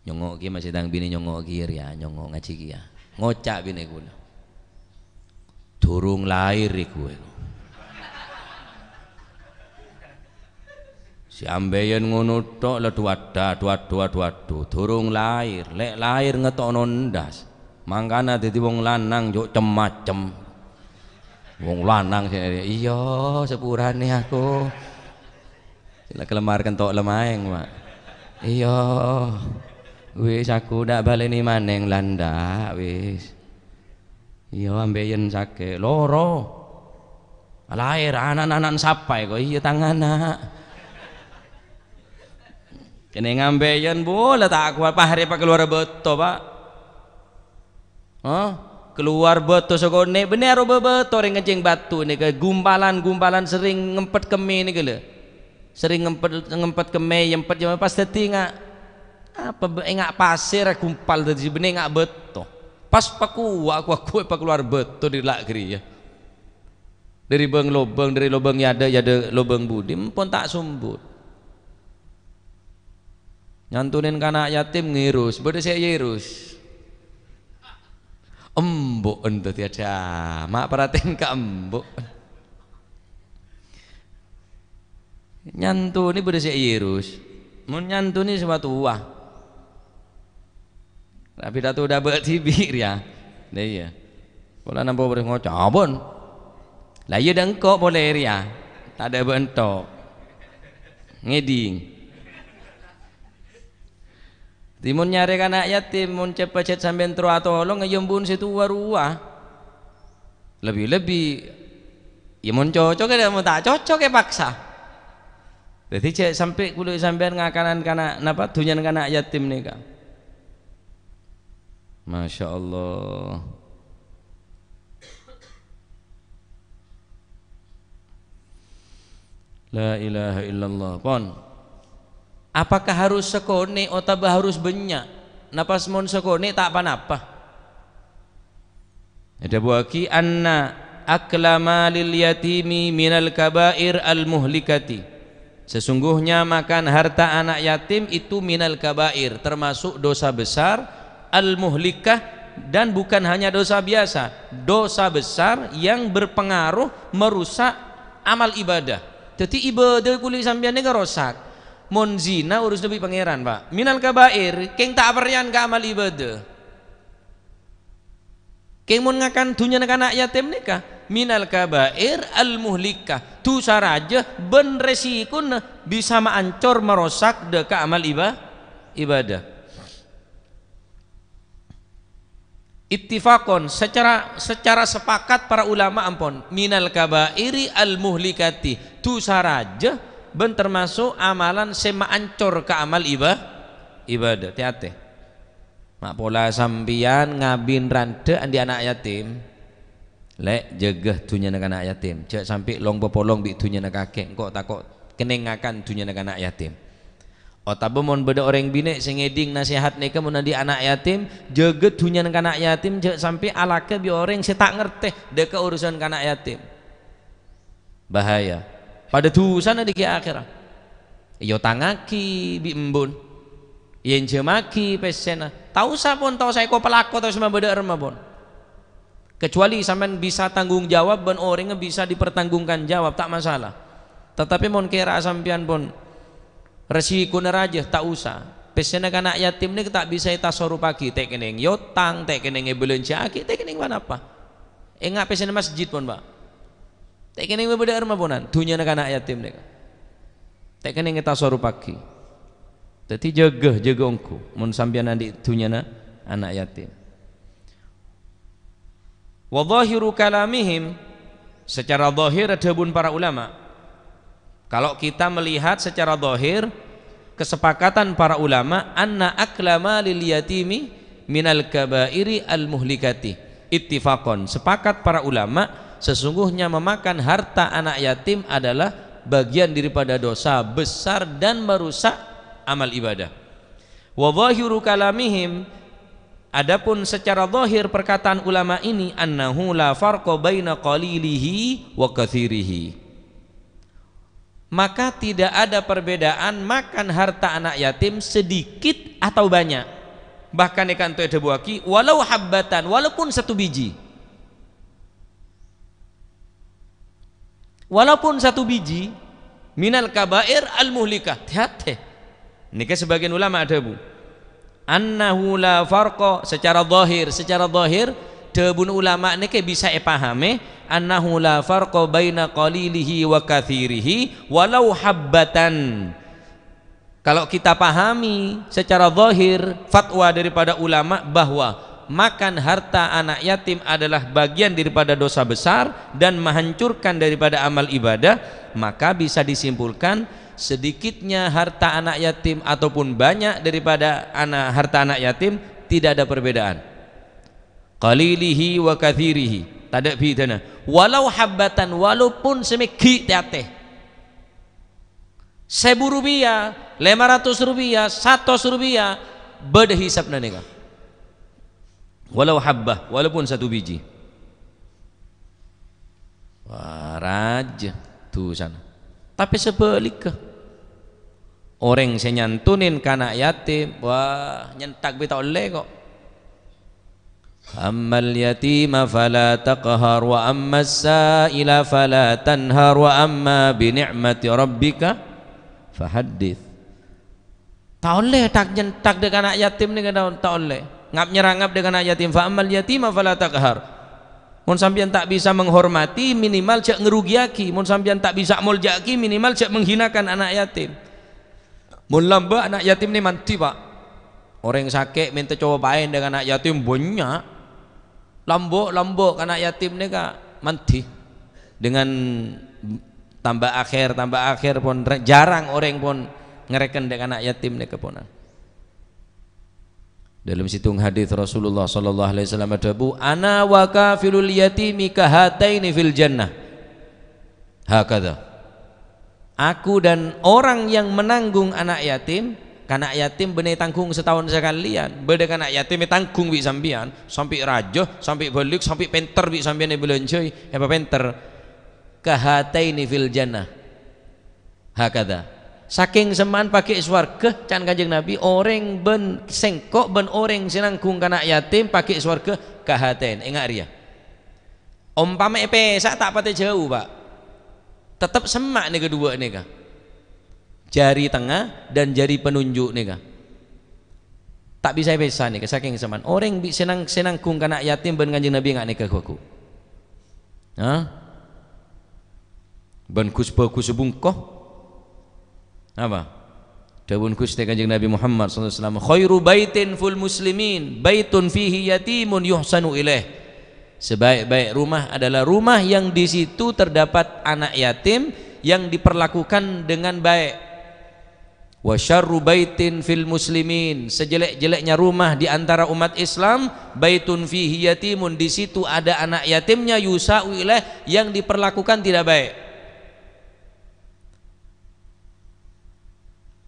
Nyongngo' kèya, masè tang binè nyongngo' kèya rèya, nyongngo' ngajhi kèya. Ngoca' binè ghulâ, "Durung laèr è ghâbây." Sè ambèyan ngono tok la, duwadda, duwaddu, duwaddu, durung laèr, lè' laèr ngètono endas. Mangkana dhâddhi wong lanang jhâ' cem-macem. Wong lanang sè, "Iyâ, sapurana aku." La kalemmar kento' lemaèng, Pak. "Iyâ, wis aku ta' balènè manèng la enḍâ', wis." "Iyâ, ambèyan sakè', loro. Laèr, ana'-, ana'-, ana'na sapa èko?" "Iyâ, tang ana'." Kènè' ambèyan, bu, la ta' kowat, paharè pakalowar bâto, Pak. Hah? Kalowar bâto sakonè', bânnè aroba bâto orèng kencing batu nèka, gumpalan-gumpalan serrèng ngempet kemmè nèka, lho. Serrèng ngempet, ngempet kemmè, èyempet, èyempet, pas dhâddhi nga', apa, bâ-, enga' pasèr, gumpal dhâddhi bânnè enga' bâto. Pas pakowa', kowa'-kowa' pakalowar bâto dâri la' ghâriyâ. Dâri bâng-lobâng, dâri lobâng è aḍâ', è aḍâ' lobâng budi, ampon ta' sombut. Nyantonè kana' yatim ngèrus, bâḍâ sè èèrus. Embu'en dhâddhi aḍâ', ma' parhatèn ka embu'. Nyantonè bâḍâ sè èèrus. Mon nyantonè sè matowa. Tapi tato ḍâbâ' dhibi' rèya. Lah iyâ. Pola nampa bâreng ngoca', "Ampon." Lah iyâ, ḍâ' engko' polè rèya. Taḍâ' bâ'en tok. Ngèḍing. Dhâddhi mon nyarè kana' yatim, mon cè' pajhât sampèyan terro atolong, iyâ embu'en sè towa rowa. Lebbi-lebbi, iyâ mon cocok, iyâ mon ta' cocok, èpaksa. Dhâddhi jhâ' sampè' kaulâ sampèyan ngakanan kana', napa, dhunnyana kana' yatim nèka. Masya Allah. La ilaha illallah. Pon. Apakah harus sakonè' otabâ harus bânnya'? Napa mon sakonè' ta' pa-napa? Èdhâbuwâghi, "Anna akla malil yatimi minal kaba'ir al-muhlikati." Sesungguhnya makan harta anak yatim itu minal kaba'ir, termasuk dosa besar, al-muhlikah, dan bukan hanya dosa biasa, dosa besar yang berpengaruh merusak amal ibadah. Dhâddhi ibadah kaulâ sampèyan nèka rosak. Mon zina urusanna bi' Pangèran, Pak. Minal kaba'ir, kèng ta' aperrèyan ka amal ibadah. Kèng mon ngakan dhunnyana kana' yatim nèka minal kaba'ir al-muhlikah, dhusa rajâ bân rèsikona bisa maancor, marosak ḍâ' ka amal iba-, ibadah. Ittifaqon, secara, secara sepakat para ulama ampon, minal kaba'iri al-muhlikati, dhusa rajâ bân termasuk amalan sè maancor ka amal iba-, ibadah. Tè-atè. Ma' pola sampèyan ngabin ranḍhâ' anḍi' ana' yatim, lè', jâgâ dhunnyana kana' yatim. Jhâ' sampè' long-papolong bi' dhunnyana kakè, engko' tako' kennèng ngakan dhunnyana kana' yatim. Otabâ mon bâdâ orèng binè' sè ngèdhing nasèhat nèka mon andi' ana' yatim, jâgâ dhunnyana kana' yatim, jhâ' sampè' alakè bi' orèng sè ta' ngartè dâ' ka urusan kana' yatim. Bahaya. Padâ dhusana dâgghi' akhèra. Èotangngaghi bi' embu'na. Èènjhâmaghi pèssèna. Ta' osa pon, ta' osa èko palako, ta' osa mabâdâ arèmma pon. Kecuali sampèyan bisa tanggung jawab bân orèngnga bisa dipertanggungjawab, ta' masalah. Tatapè mon kèra sampèyan pon rèsikona rajâ, ta' osa. Pèssèna kana' yatim nèka ta' bisa ètasarrupaaghi, ta' kennèng èotang, ta' kennèng èbâlânjhâ'aghi, ta' kennèng ponapa. Enga' pèssèna masjid pon, Pak. Ta' kennèng mabâdâ arèmma ponan, dhunnyana kana' yatim nèka. Ta' kennèng ètasarrupaaghi. Dhâddhi jâgâ, jâgâ ongghu, mon sampèyan andi' dhunnyana ana' yatim. Wa dhahiru kalamihim, secara zahir dhâbuna para ulama. Kalau kita melihat secara zahir, kesepakatan para ulama, anna akla malil yatimi minal kabairi al muhlikati. Ittifaqan, sepakat para ulama, sesungguhnya memakan harta anak yatim adalah bagian daripada dosa besar dan merusak amal ibadah. Wa zahiru kalamihim, adapun secara zahir perkataan ulama ini, annahu la farqa baina qalilihi wa katsirihi. Maka tidak ada perbedaan makan harta anak yatim sedikit atau banyak. Bahkan èkanto èdhâbuwaghi, "Walau habbatan," walaupun satu biji. Walaupun satu biji, "minal kabair al-muhlikah." Tè-atè. Nèka sebagian ulama adhâbu, "Annahu la farqa," secara zahir, secara zahir, dhâbuna ulama nèka bisa èpahamè, "Annahu la farqa baina qalilihi wa katsirihi walau habbatan." Kalau kita pahami secara zahir fatwa daripada ulama bahwa makan harta anak yatim adalah bagian daripada dosa besar dan menghancurkan daripada amal ibadah, maka bisa disimpulkan sedikitnya harta anak yatim ataupun banyak daripada ana-, harta anak yatim tidak ada perbedaan. Qalilihi wa katsirihi, tadâ' bhidhâna. Walau habbatan, walaupun sè mèghi' tè-atè. Sèbu rupiah, lèma ratos rupiah, satos rupiah, bâdâ hisabna nèka. Walau habbah, walaupun satu biji. Wah, rajâ dhusana. Tapè sabhâligghâ, orèng sè nyantunin kana' yatim, wah, nyentak bi' ta' ollè, kok. "Ammal yatima fala taqhar, wa ammas sa'ila fala tanhar, wa amma bi ni'mati rabbika fahaddits." Ta' ollè tak-nyentak dâ' kana' yatim nèka, ta', ta' ollè. Ngap-nyerangap dâ' kana' yatim. "Fa ammal yatima fala taqhar." Mon sampèyan ta' bisa menghormati, minimal jhâ' ngarugiyaghi. Mon sampèyan ta' bisa molja'aghi, minimal jhâ' menghinakan ana' yatim. Mon lambâ' ana' yatim nè mandhi, Pak. Orèng sakè' mènta copaèn dâ' ana' yatim bânnya'. Lambâ'-lambâ' kana' yatim nèka mandhi. Dengan tambâ akhèr, tambâ akhèr pon re-, jhârâng orèng pon ngarèken dâ' kana' yatim nèka ponan. Dalam sèttong hadits Rasulullah sallallahu alaihi wasallam adhâbu, "Ana wa kafilul yatimi kahataini fil jannah." Hakadha. "Aku dan orang yang menanggung anak yatim," kana' yatim bânnè ètanggung sataon sakalèyan. Bâdâ kana' yatim ètanggung bi' sampèyan, sampè' rajâ, sampè' bâlik, sampè' pènter bi' sampèyan èbâlânjhâi, èpapènter. "Kahataini fil jannah." Hakadha. Sakèng semma'an pagghi' sowarghâ, ca'na Kanjeng Nabi, "Orèng bân sèngko' bân orèng sè nanggung kana' yatim pagghi' sowarghâ kahataini." Enga' rèya. Ompama èpèsa' ta' patè jhâu, Pak. Tettep semma' nèka duwâ' nèka. Jari tengnga dan jari penunjuk nèka. Ta' bisa èpèsa' nèka, sakèng semma'an. Orèng bi' sè nang-, sè nanggung kana' yatim bân Kanjeng Nabi nga' nèka ghu-, ghu. Hah? Bân ghus-bhâghus bungko. Apa? Dhâbuna Ghustè Kanjeng Nabi Muhammad sallallahu alaihi wasallam, "Khairu baitin fil muslimin, baitun fihi yatimun yuhsanu ilaih." Sebaik-baik rumah adalah rumah yang di situ terdapat anak yatim yang diperlakukan dengan baik. "Wa syarru baitin fil muslimin," sejelek-jeleknya rumah di antara umat Islam, "baitun fihi yatimun," di situ ada anak yatimnya, "yusa'u ilaih," yang diperlakukan tidak baik.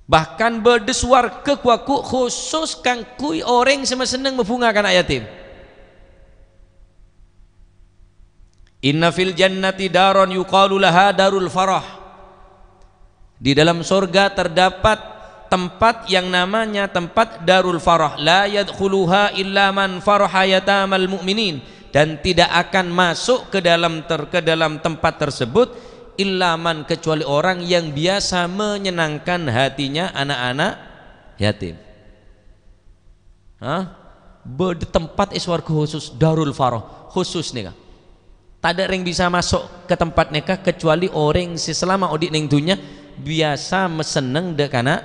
Bahkan bâdâ sowarghâ ghu-lagghu' khusus kaangghuy orèng sè masenneng mabhunga ka ana' yatim. "Inna fil jannati daron yuqalu laha darul farah." Di dalam sorga terdapat tempat yang namanya tempat darul farah. "La yadkhuluha illa man faraha yatamal mu'minin." Dan tidak akan masuk ke dalam ter-, ke dalam tempat tersebut illa man, kecuali orang yang biasa menyenangkan hatinya anak-anak yatim. Hah? Bâdâ tempat è sowarghâ khusus, darul farah, khusus nèka. Tadâ' rèng bisa maso' ka tempat nèka kecuali orèng sè salama odi' neng dhunnya biasa masenneng dâ' ka ana'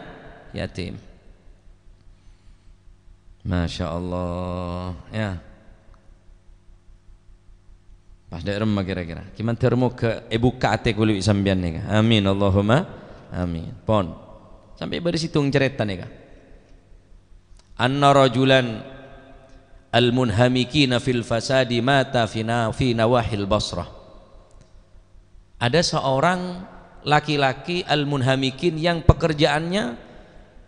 yatim. Masya Allah, ya. Pas dâ' remma kira-kira. Ki mandhâr moghâ èbukka' atè kaulâ bi' sampèyan nèka. Amin, Allahumma amin. Pon. Sampè' bâdâ sèttong carèta nèka. "Anna rajulan al-munhamikina fil fasadi mata fi na-, fi nawahil Basrah." Ada seorang laki-laki al-munhamikin yang pekerjaannya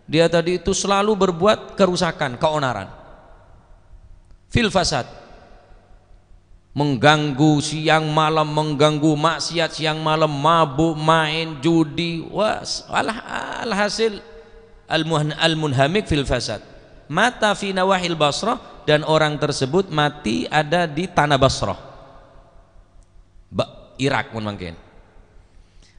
dia tadi itu selalu berbuat kerusakan, keonaran. Fil fasad. Mengganggu siang malam, mengganggu maksiat siang malam, mabuk, main, judi, wah, s-, alah-, alhasil al-muhn-, al-munhamik fil fasad. Mata fi nawahil Basrah, dan orang tersebut mati ada di tanah Basrah. Ba-, Irak mon mangkèn.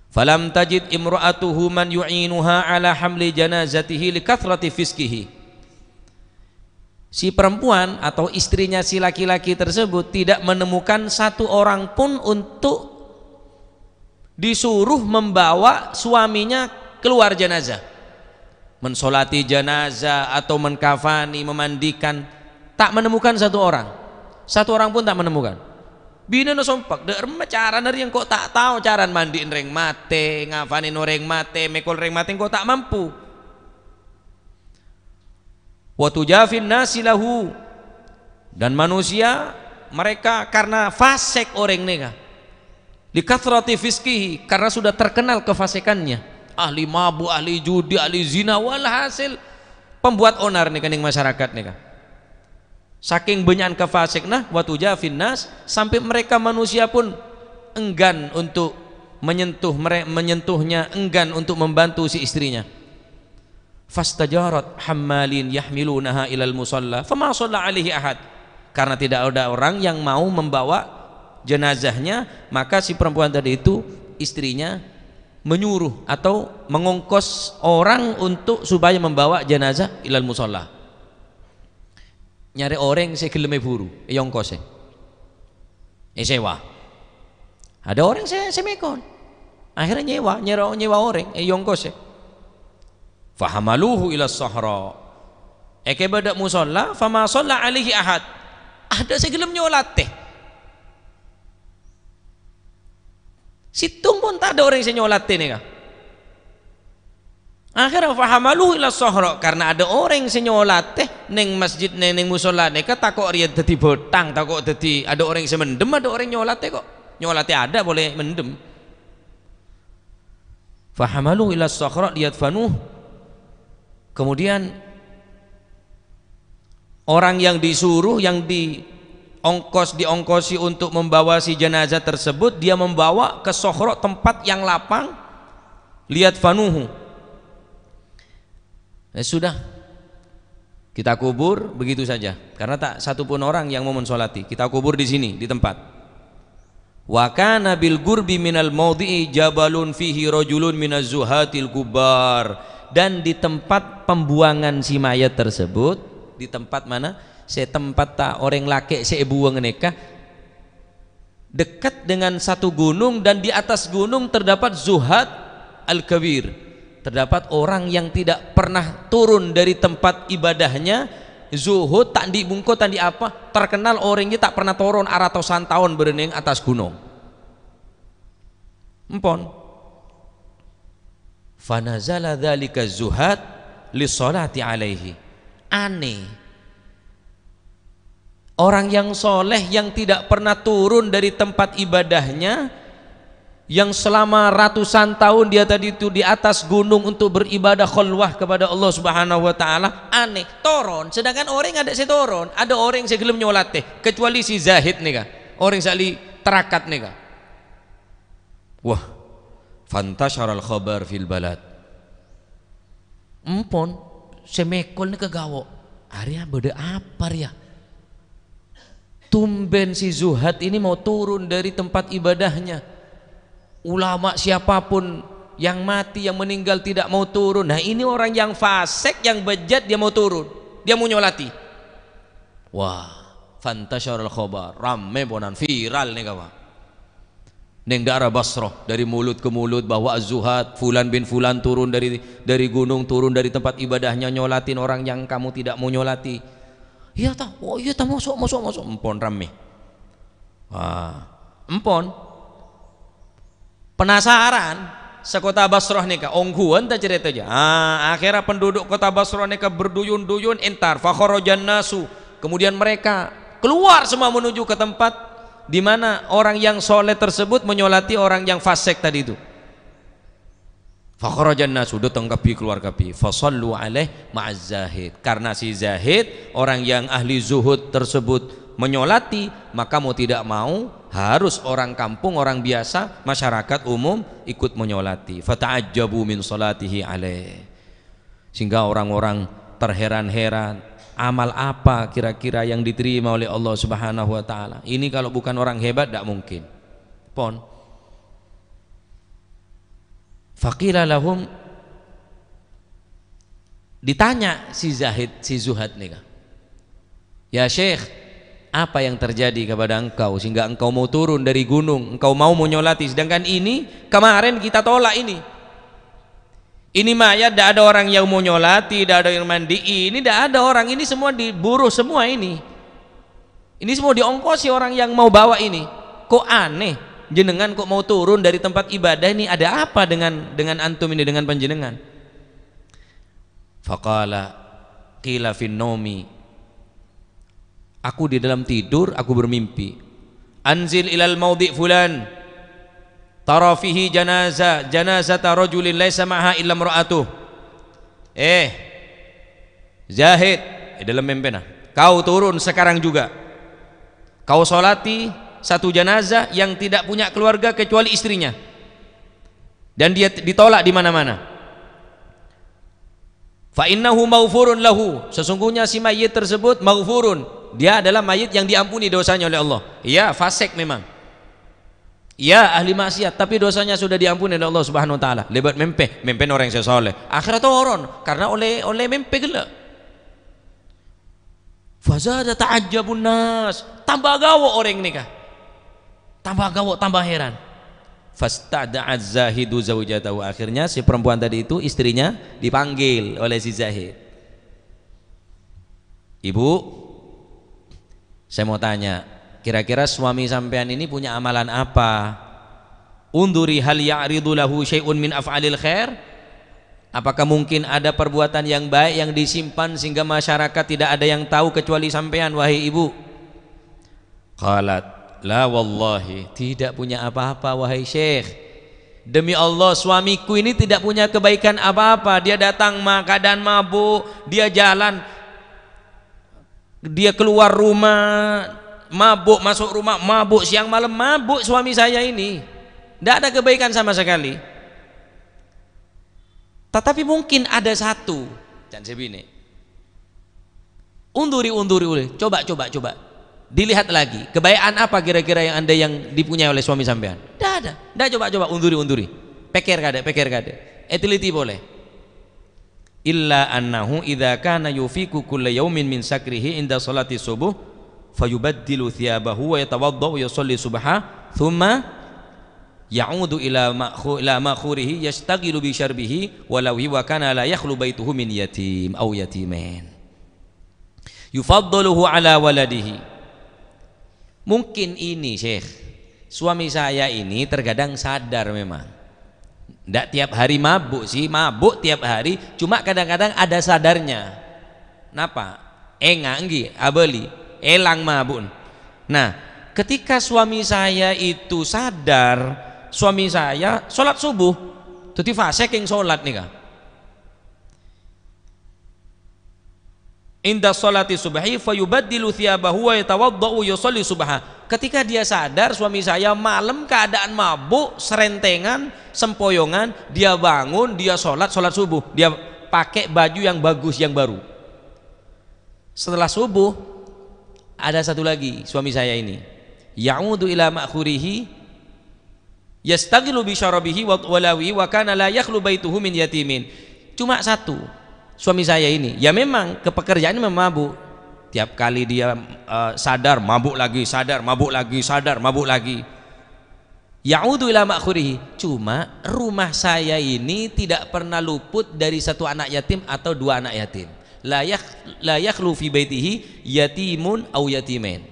"Falam tajid imra'atuhu man yu'inuha ala hamli janazatihi li kathrati fiskihi." Si perempuan atau istrinya si laki-laki tersebut tidak menemukan satu orang pun untuk disuruh membawa suaminya keluar jenazah. Mensolati jenazah atau menkafani, memandikan, tak menemukan satu orang. Satu orang pun tak menemukan. Binèna sompa', "Dâ' remma carana rèya engko' ta' tao, carana mandi'in rèng matè, ngafanèn orèng matè, mèkol rèng matè engko' ta' mampu." "Wa tujafin nasi lahu," dan manusia mereka karena fasik orèng nèka. "Li kathrati fiskihi," karena sudah terkenal kefasikannya. Ahli mabuk, ahli judi, ahli zina, walhasil pembuat onar nèka neng masyarakat nèka. Saking bânnya'an kefasikna, "Wa tujafin nas," sampai mereka manusia pun enggan untuk menyentuh mere-, menyentuhnya, enggan untuk membantu si istrinya. "Fastajarat hammalin yahmilunaha ilal musalla, fama shalla alaihi ahad." Karena tidak ada orang yang mau membawa jenazahnya, maka si perempuan tadi itu, istrinya, menyuruh atau mengongkos orang untuk supaya membawa jenazah ilal musalla. Nyarè orèng sè ghellem èburu, èongkosè. Èsèwa. Ada orèng sè, sè mèkol. Akhirnya nyèwa, nyèro-, nyèwa orèng, èongkosè. "Fahamaluhu ila sahra." Èkèbâ dâ' musalla, "fama shalla alaihi ahad." Adâ' sè ghellem nyolatè. Sèttong pon tadâ' orèng sè nyolatè nèka. Akhirnya, "Fahamaluhu ila sahra," karena adâ' orèng sè nyolatè neng masjid, neng, neng musalla nèka, tako' rèya dâddhi bhâthang, tako' dâddhi, adâ' orèng sè mendem, adâ' orèng nyolatè ko'. Nyolatè adâ' polè mendem. "Fahamaluhu ila sahra liyadfanuh." Kemudian orang yang disuruh, yang diongkos, diongkosi untuk membawa si jenazah tersebut, dia membawa ke Sokhro, tempat yang lapang, liyadfanuhu. Ya sudah, kita kubur begitu saja, karena tak satu pun orang yang mau mensolati. Kita kubur di sini, di tempat. "Wa kana bil qurbi minal maudhi'i jabalun fihi rajulun minaz zuhatil kubbar." Dan di tempat pembuangan si mayat tersebut, di tempat mana? Sè tempat ta' orèng lakè' sè èbuwâng nèka, dekat dengan satu gunung, dan di atas gunung terdapat zuhad al-kabir. Terdapat orang yang tidak pernah turun dari tempat ibadahnya, zuhud, ta' andi' bungko, ta' andi' apa, terkenal orèng ghi' ta' pernah toron aratosan taon bârâ' neng attas gunong. Empon. "Fanazala dzalika zuhad lissolati alaihi." Aneh. Orang yang soleh yang tidak pernah turun dari tempat ibadahnya, yang selama ratusan tahun dia tadi itu di atas gunung untuk beribadah khalwah kepada Allah Subhanahu wa Ta'ala, aneh, toron. Sedangkan orèng adâ' sè toron, adâ' orèng sè ghellem nyolatè, kecuali si Zahid nèka, orèng sè ahli tarakat nèka. Wah, fantasyaral khabar fil balad. Empon, sè mèkol nèka ghawo'. Arèya bâdâ apa rèya? Tumben si Zuhad ini mau turun dari tempat ibadahnya. Ulama siapapun yang mati, yang meninggal tidak mau turun. Nah, ini orang yang fasik, yang bejat, dia mau turun. Dia mau nyolati. Wah, fantasyaral khabar. Rammè ponan, viral nèka, Pak. Neng daerah Basrah, dari mulut ke mulut bahwa Az-Zuhad, Fulan bin Fulan turun dari, dari gunung, turun dari tempat ibadahnya, nyolatin orang yang kamu tidak mau nyolati. Iyâ, ta? Oh, iyâ, ta? Mosok, mosok, mosok. Empon rammè. Wah, empon. Penasaran, sekota Basrah nèka, ongghuwân ta carètana? Ah, akhirnya penduduk kota Basrah nèka berduyun-duyun entar, fakharajan nasu. Kemudian mereka keluar semua menuju ke tempat di mana orang yang soleh tersebut menyolati orang yang fasik tadi itu. Fakharajan nasu, dâteng kabbhi, keluar kabbhi. Fasallu alaih ma'az zahid. Karena si Zahid, orang yang ahli zuhud tersebut menyolati, maka mau tidak mau harus orang kampung, orang biasa, masyarakat umum ikut menyolati. Fata'ajjabu min salatihi alaih. Sehingga orang-orang terheran-heran, amal apa kira-kira yang diterima oleh Allah Subhanahu wa Ta'ala? Ini kalau bukan orang hebat, tidak mungkin. Pon. Faqila lahum, ditanya si Zahid, si Zuhad nèka, "Ya Syekh, apa yang terjadi kepada engkau sehingga engkau mau turun dari gunung, engkau mau menyolati, sedangkan ini kemarin kita tolak ini? Ini mayat, tidak ada orang yang mau nyolati, tidak ada yang mandi'i, ini tidak ada orang, ini semua diburu semua ini." Ini semua diongkosi orang yang mau bawa ini. Kok aneh, jenengan kok mau turun dari tempat ibadah ini, ada apa dengan, dengan antum ini, dengan panjenengan? Faqala, qila fin naumi. Aku di dalam tidur, aku bermimpi. Anzil ilal maudhi fulan. Tara fihi janaza, janazata rajulin laisa ma'aha illa imra'atuh. Eh, Zahid, è dâlem mèmpèna, kau turun sekarang juga. Kau solati satu jenazah yang tidak punya keluarga kecuali istrinya. Dan dia ditolak di mana-mana. Fa innahu maghfurun lahu. Sesungguhnya si mayit tersebut maghfurun. Dia adalah mayit yang diampuni dosanya oleh Allah. Iya, fasik memang. Iya, ahli maksiat, tapi dosanya sudah diampuni oleh Allah Subhanahu wa Ta'ala. Lèbât mèmpè, mèmpèna orèng sè soleh. Akhirnya toron, karena oleh, oleh mèmpè ghellâ'. Fazada ta'ajjabun nas. Tambah ghawo' orèng nèka. Tambah ghawo', tambah heran. Fastada'az zahidu zaujatahu. Akhirnya si perempuan tadi itu, istrinya, dipanggil oleh si Zahid. "Ibu, saya mau tanya, kira-kira suami sampean ini punya amalan apa? Unduri hal ya'ridu lahu syai'un min af'alil khair? Apakah mungkin ada perbuatan yang baik yang disimpan sehingga masyarakat tidak ada yang tahu kecuali sampean, wahai ibu?" Qalat, "La wallahi, tidak punya apa-apa, wahai Syekh. Demi Allah, suamiku ini tidak punya kebaikan apa-apa. Dia datang ma-, keadaan mabuk, dia jalan, dia keluar rumah, mabuk, masuk rumah, mabuk, siang malam mabuk suami saya ini. Tidak ada kebaikan sama sekali. Tetapi mungkin ada satu," can sè binè'. "Unduri, unduri, unduri. Coba, coba, coba. Dilihat lagi. Kebaekan apa kira-kira yang anda, yang dipunyai oleh suami sampean?" "Ndak ada." "Ndak, coba, coba. Unduri, unduri. Pèkkèr kadâ', pèkkèr kadâ'. Èteliti polè." "Illa annahu idza kana yufiqu kulla yaumin min sakrihi inda sholati subuh, fayubaddilu thiyabahu wa yatawadda wa yusalli subha, thumma ya'udu ila ma'khu-, ila ma'khurihi yashtaghilu bi syarbihi wa lahwihi wa kana la yakhlu baituhu min yatim au yatimain. Yufaddaluhu ala waladihi." Mungkin ini, Syekh, suami saya ini terkadang sadar memang. Ndak tiap hari mabuk sih, mabuk tiap hari, cuma kadang-kadang ada sadarnya. Napa? Enga' ngghi, abâli, èlang mabuk. Nah, ketika suami saya itu sadar, Suami saya sholat subuh, dhâddhi fasèk kèng sholat nèka. Inda sholati subhi fayubaddilu thiyabahu wa yatawadda'u yusalli subha. Ketika dia sadar, suami saya malam keadaan mabuk, serentengan, sempoyongan, dia bangun, dia sholat, sholat subuh. Dia pakai baju yang bagus, yang baru. Setelah subuh, ada satu lagi suami saya ini. Ya'udu ila ma'khurihi, yastaghilu bi syarabihi wa, wa lawihi, wa kana la yakhlu baituhu min yatimin. Cuma satu, suami saya ini. Ya, memang kepekerjaannya memang mabuk. Tiap kali dia, eh, sadar, mabuk lagi, sadar, mabuk lagi, sadar, mabuk lagi. Ya'udu ila ma'khurihi. Cuma rumah saya ini tidak pernah luput dari satu anak yatim atau dua anak yatim. La yakh-, la yakhlu fi baitihi yatimun au yatimain.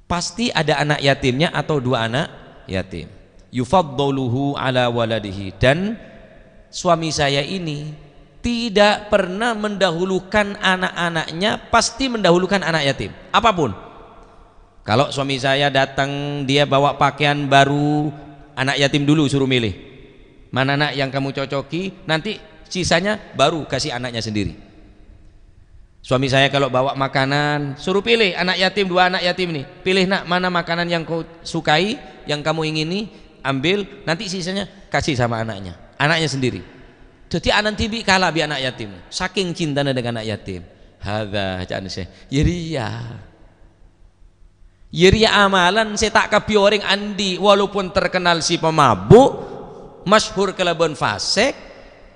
Pasti ada anak yatimnya atau dua anak yatim. Yufaddaluhu ala waladihi. Dan suami saya ini tidak pernah mendahulukan anak-anaknya, pasti mendahulukan anak yatim. Apapun. Kalau suami saya datang, dia bawa pakaian baru, anak yatim dulu suruh milih. "Mana, Nak, yang kamu cocoki? Nanti sisanya baru kasih anaknya sendiri." Suami saya kalau bawa makanan, suruh pilih anak yatim, dua anak yatim ini. "Pilih, Nak, mana makanan yang kau sukai, yang kamu ingini, ambil, nanti sisanya kasih sama anaknya, anaknya sendiri." Jadi anak dibi' kala bi' anak yatim, saking cintana dengan anak yatim. Hadza, ca'na Syekh, ya riya. Ya, rèya amalan sè ta' kabbhi orèng andi', walaupun terkenal sè pamabuk, masyhur kalabân fasèk,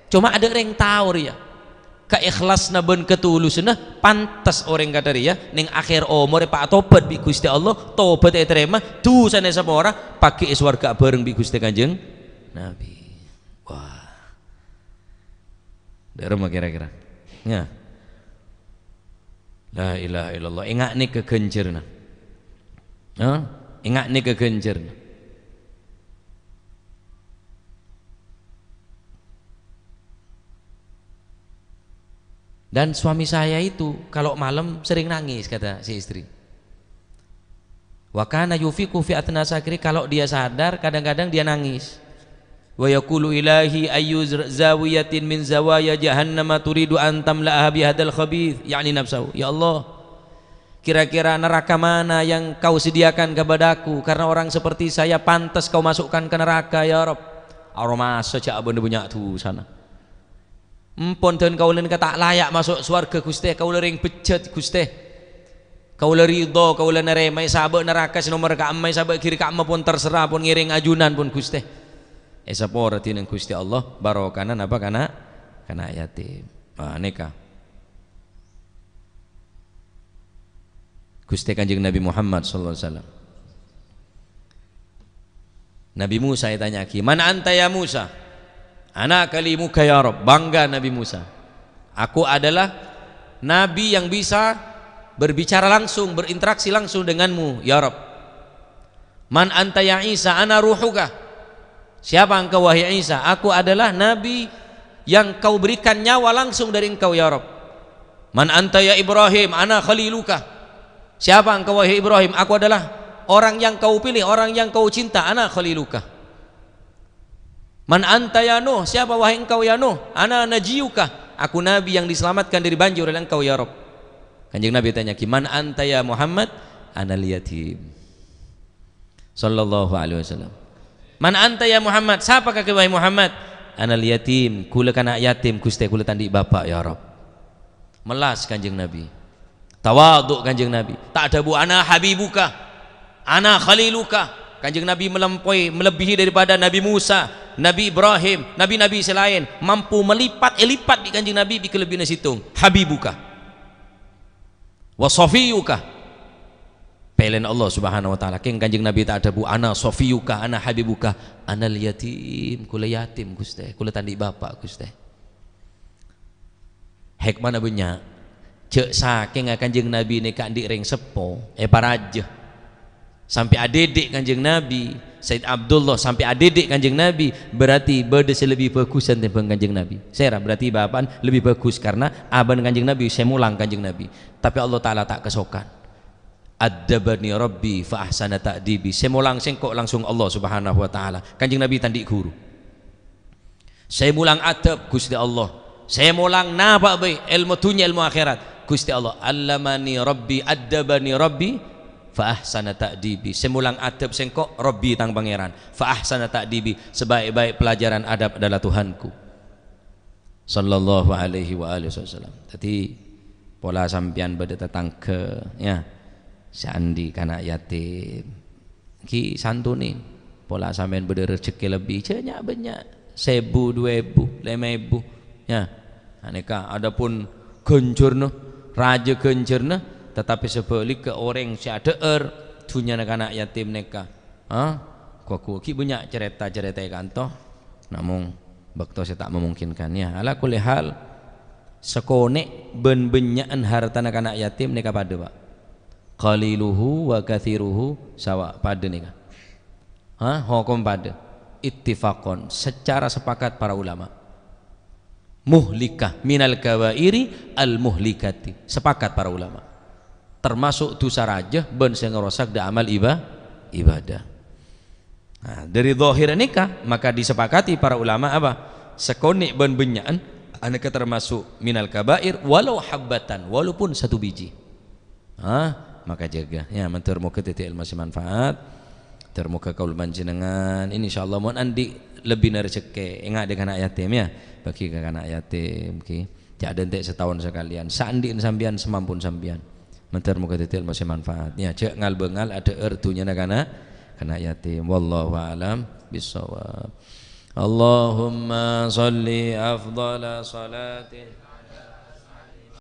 coma adâ' rèng tao rèya. Kaèkhlasna bân katulusanna, pantes orèng kadhâ' rèya neng akhèr omorè pa' atobhât bi' Ghustè Allah, tobhât ètarèma, dhusana èsapora, paghi' è sowarga abhâreng bi' Ghustè Kanjeng Nabi. Wah. Dâ'remma kèra-kèra? Ya. La ilaha illallah. Enga' nèka ghânjhârânna. Hah? Enga' nèka ghânjhârânna. Dan suami saya itu kalau malam sering nangis, kata si istri. Wa kana yufiqu fi athna sakri, kalau dia sadar, kadang-kadang dia nangis. Wa yaqulu, "Ilahi, ayyu z-, zawiyatin min zawaya jahannama turidu an tamla'aha bihadzal khabith," yakni nafsahu. "Ya Allah, kira-kira neraka mana yang Kau sediakan kepadaku? Karena orang seperti saya pantas Kau masukkan ke neraka, ya Rabb." Aromasa jhâ' bân bânnya' dhusana. Empon dân kaulâ nèka ta' laya' maso' sowarga, Ghustè. Kaulâ rèng bejjhât, Ghustè. Kaulâ ridho, kaulâ narèmaè sabâ' naraka sè nomer ka'emma, sabâ' ghiri ka'emma pon terserah, pon ngèrèng ajunan pon, Ghustè. Èsapora dhinèng Ghustè Allah, barokana napa kana', kana' yatim. Nah, nèka. Ghustè Kanjeng Nabi Muhammad sallallahu alaihi wasallam. Nabi Musa ètanya'aghi, "Man anta ya Musa?" "Ana kalimuka ya Rabb." Bangga Nabi Musa. "Aku adalah nabi yang bisa berbicara langsung, berinteraksi langsung denganmu, ya Rabb." "Man anta ya Isa?" "Ana ruhuka." "Siapa engkau, wahai Isa?" "Aku adalah nabi yang kau berikan nyawa langsung dari engkau, ya Rabb." "Man anta ya Ibrahim?" "Ana khaliluka." "Siapa engkau, wahai Ibrahim?" "Aku adalah orang yang kau pilih, orang yang kau cinta." "Ana khaliluka." "Man anta ya Nuh?" "Siapa, wahai engkau, ya Nuh?" "Ana najiyuka." "Aku nabi yang diselamatkan dari banjir oleh engkau, ya Rabb." Kanjeng Nabi tanya'aghi, "Man anta ya Muhammad?" "Anal yatim." Sallallahu alaihi wasallam. "Man anta ya Muhammad?" "Sapa kakè, wahai Muhammad?" "Anal yatim." "Kaulâ kana' yatim, Ghustè, kaulâ ta' andi' bapa', ya Rabb." Mellas Kanjeng Nabi. Tawadhu Kanjeng Nabi. Ta' adhâbu, "Ana habibuka, ana khaliluka." Kanjeng Nabi melampaui, melebihi daripada Nabi Musa, Nabi Ibrahim, nabi-nabi sè laèn. Mampu melipat, èlipat bi' Kanjeng Nabi bi' kalebbiyânna sèttong. "Habibuka wa safiyuka." Pèlèna Allah Subhanahu wa Ta'ala. Kèng Kanjeng Nabi ta' adhâbu, "Ana safiyuka, ana habibuka." "Anal yatim." "Kaulâ yatim, Ghustè. Kaulâ ta' andi' bapa', Ghustè." Hèkmana bânnya'. Jhâ' sakèngnga Kanjeng Nabi nèka andi' rèng seppo, èparajâ. Sampè' adhidhik Kanjeng Nabi, Sayyid Abdullah sampè' adhidhik Kanjeng Nabi, berarti bâdâ sè lebbi bhâghusân tèmbhâng Kanjeng Nabi. Sèra berarti bapa'na lebbi bhâghus karna abâ'na Kanjeng Nabi sè molang Kanjeng Nabi. Tapè Allah Ta'ala ta' kasokan. "Addabani Rabbi fa ahsana ta'dibi." Sè molang sèngko' langsung Allah Subhanahu wa Ta'ala. Kanjeng Nabi ta' andi' ghuru. Sè molang adab Gusti Allah. Sè molang napa bhâi, èlmo dhunnya, èlmo akhèrat, Gusti Allah. "Allamani Rabbi, addabani Rabbi, fa ahsana ta'dibi." Sè molang adab sèngko' Rabbi tang Pangèran. "Fa ahsana ta'dibi." Sebaik-baik pelajaran adab adalah Tuhanku. Sallallahu alaihi wa alihi wasallam. Dhâddhi, pola sampèyan bâdâ tatangghâ, ya, sè andi' kana' yatim, ghi santonè. Pola sampèyan bâdâ rejekkè lebbi, jhâ' nya'-bânnya', sèbu, duwâ èbu, lèma èbu, ya. Anèka, adapun ghânjhârna, rajâ ghânjhârna, tetapi sabhâligghâ orèng sè adhâ'âr dhunnyana kana' yatim nèka, ha? Ghu-, ghu-, ghi' bânnya' carèta-carèta è kanto, namong bâkto sè ta' memungkinkan, ya. Ala kulli hal, sakonè' bân bânnya'an hartana kana' yatim nèka padâ, Pak. Qaliluhu wa kathiruhu sawa, padâ nèka. Ha? Hokom padâ. Ittifaqon, secara sepakat para ulama. Muhlikah minal kabairi al-muhlikati. Sepakat para ulama. Termasuk dusa rajâ bân sè ngrosak dâ' amal iba-, ibadah. Nah, dâri zahir nèka, maka disepakati para ulama apa? Sakonè' bân bânnya'an, anèka termasuk minal kabair, walau habbatan, walaupun satu biji. Ha? Maka jâgâ. Ya, mator moghâ dhâddhi èlmo sè manfaat. Mator moghâ kaulâ panjhennengngan, insyaallah, mon andi' lebbina rejekkè, enga' dâ' kana' yatim, ya. Bâgi ka kana' yatim, ghi. Jhâ' dântè' sataon sakalèyan. Saandi'na sampèyan, samampona sampèyan. Mator moghâ dhâddhi èlmo sè manfaat. Ya, jhâ' ngal-bângal adhâ'âr dhunnyana kana', kana' yatim. Wallahu a'lam bissawab. Allahumma shalli afdhala shalatin